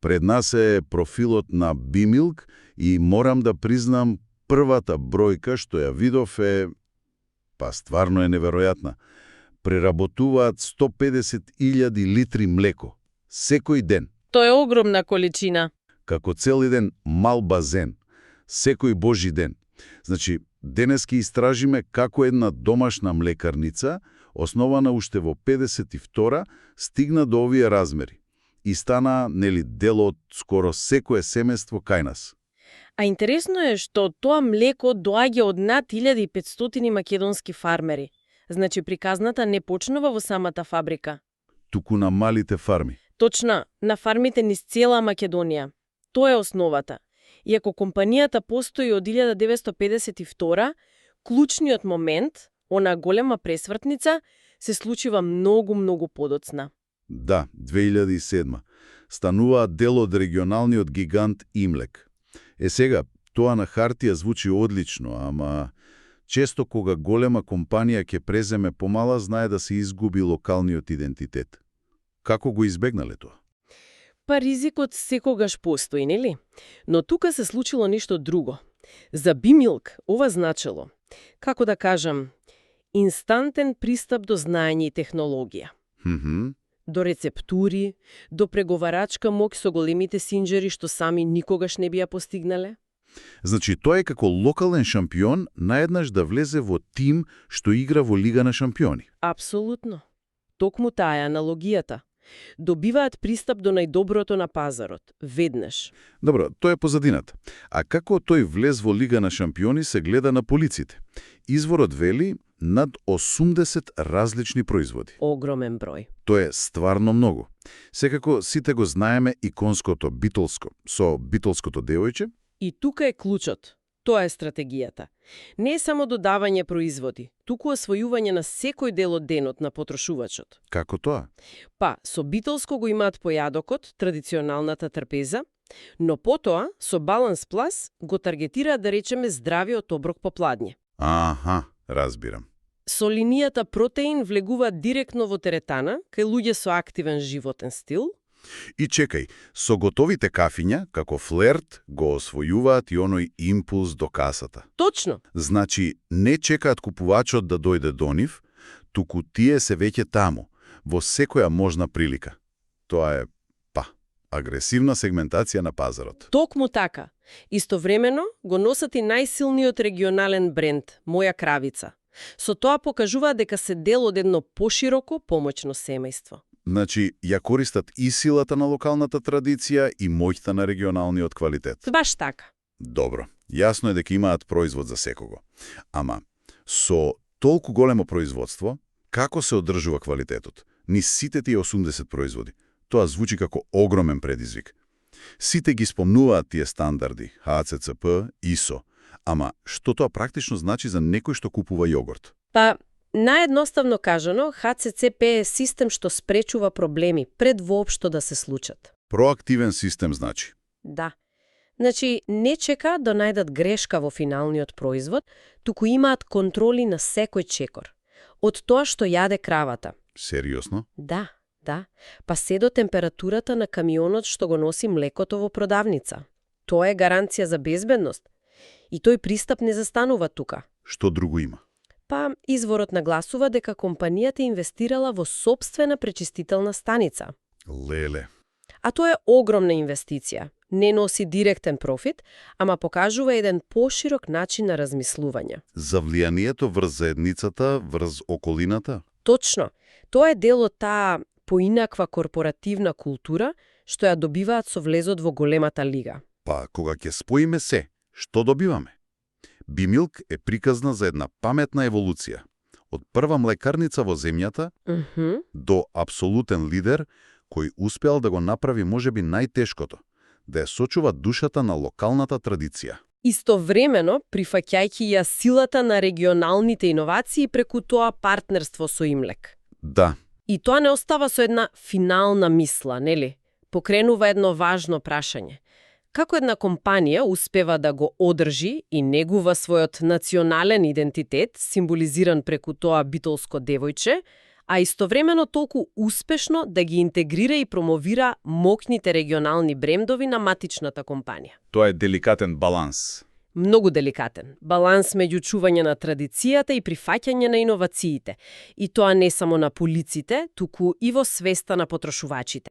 Пред нас е профилот на Бимилк и морам да признам, првата бројка што ја видов е, стварно е неверојатна. Преработуваат 150.000 литри млеко. Секој ден. Тоа е огромна количина. Како цел еден мал базен. Секој божи ден. Значи, денес ќе истражиме како една домашна млекарница, основана уште во 52-ра, стигна до овие размери. И стана, дел од скоро секое семејство кај нас. А интересно е што тоа млеко доаѓа од над 1500 македонски фармери. Значи, приказната не почнува во самата фабрика. Туку на малите фарми. Точно, на фармите низ цела Македонија. Тоа е основата. Иако компанијата постои од 1952, клучниот момент, она голема пресвртница, се случува многу подоцна. Да, 2007. Стануваат дел од регионалниот гигант Имлек. Сега, тоа на хартија звучи одлично, ама често кога голема компанија ќе преземе помала, знае да се изгуби локалниот идентитет. Како го избегнале тоа? Ризикот секогаш постои, нели? Но тука се случило нешто друго. За Бимилк ова значело, како да кажам, инстантен пристап до знаење и технологија. До рецептури, до преговарачка моќ со големите синџери што сами никогаш не би ја постигнале. Значи, тоа е како локален шампион наеднаш да влезе во тим што игра во Лига на шампиони. Апсолутно. Токму таа е аналогијата. Добиваат пристап до најдоброто на пазарот, веднаш. Добро, тоа е позадината. А како тој влез во Лига на шампиони се гледа на полиците? Изворот вели над 80 различни производи. Огромен број. Тоа е стварно многу. Секако сите го знаеме иконското Битолско, со битолското девојче. И тука е клучот. Тоа е стратегијата. Не е само додавање производи, туку освојување на секој дел од денот на потрошувачот. Како тоа? Со Битолско го имаат појадокот, традиционалната трпеза, но потоа, со Баланс Плас, го таргетираат, да речеме, здравиот оброк по пладње. Разбирам. Со линијата протеин влегуваат директно во теретана, кај луѓе со активен животен стил. И чекај, со готовите кафиња, како флерт, го освојуваат и оној импулс до касата. Точно. Значи, не чекаат купувачот да дојде до нив, туку тие се веќе таму, во секоја можна прилика. Тоа е, агресивна сегментација на пазарот. Токму така. Истовремено го носат и најсилниот регионален бренд, Моја кравица. Со тоа покажува дека се дел од едно пошироко помоќно семејство. Значи, ја користат и силата на локалната традиција и моќта на регионалниот квалитет. Баш така. Добро. Јасно е дека имаат производ за секого. Ама, со толку големо производство, како се одржува квалитетот? Низ сите тие 80 производи. Тоа звучи како огромен предизвик. Сите ги спомнуваат тие стандарди, ХАЦЦП, ИСО. Ама, што тоа практично значи за некој што купува јогурт? Наједноставно кажано, ХЦЦП е систем што спречува проблеми пред воопшто да се случат. Проактивен систем значи? Да. Значи, не чека да најдат грешка во финалниот производ, туку имаат контроли на секој чекор. Од тоа што јаде кравата. Сериосно? Да. Се до температурата на камионот што го носи млекото во продавница. Тоа е гаранција за безбедност. И тој пристап не застанува тука. Што друго има? Изворот нагласува дека компанијата инвестирала во сопствена пречистителна станица. Леле. А тоа е огромна инвестиција. Не носи директен профит, ама покажува еден поширок начин на размислување. За влијанието врз заедницата, врз околината? Точно. Тоа е дел од таа поинаква корпоративна култура што ја добиваат со влезот во големата лига. Кога ќе споиме се, што добиваме? Бимилк е приказна за една паметна еволуција. Од прва млекарница во земјата до апсолутен лидер кој успеал да го направи можеби најтешкото, да ја сочува душата на локалната традиција. Истовремено, прифаќајќи ја силата на регионалните иновации преку тоа партнерство со Имлек. Да. И тоа не остава со една финална мисла, нели? Покренува едно важно прашање. Како една компанија успева да го одржи и негува својот национален идентитет, символизиран преку тоа битолско девојче, а истовремено толку успешно да ги интегрира и промовира моќните регионални брендови на матичната компанија. Тоа е деликатен баланс. Многу деликатен. Баланс меѓу чување на традицијата и прифаќање на иновациите. И тоа не само на полиците, туку и во свеста на потрошувачите.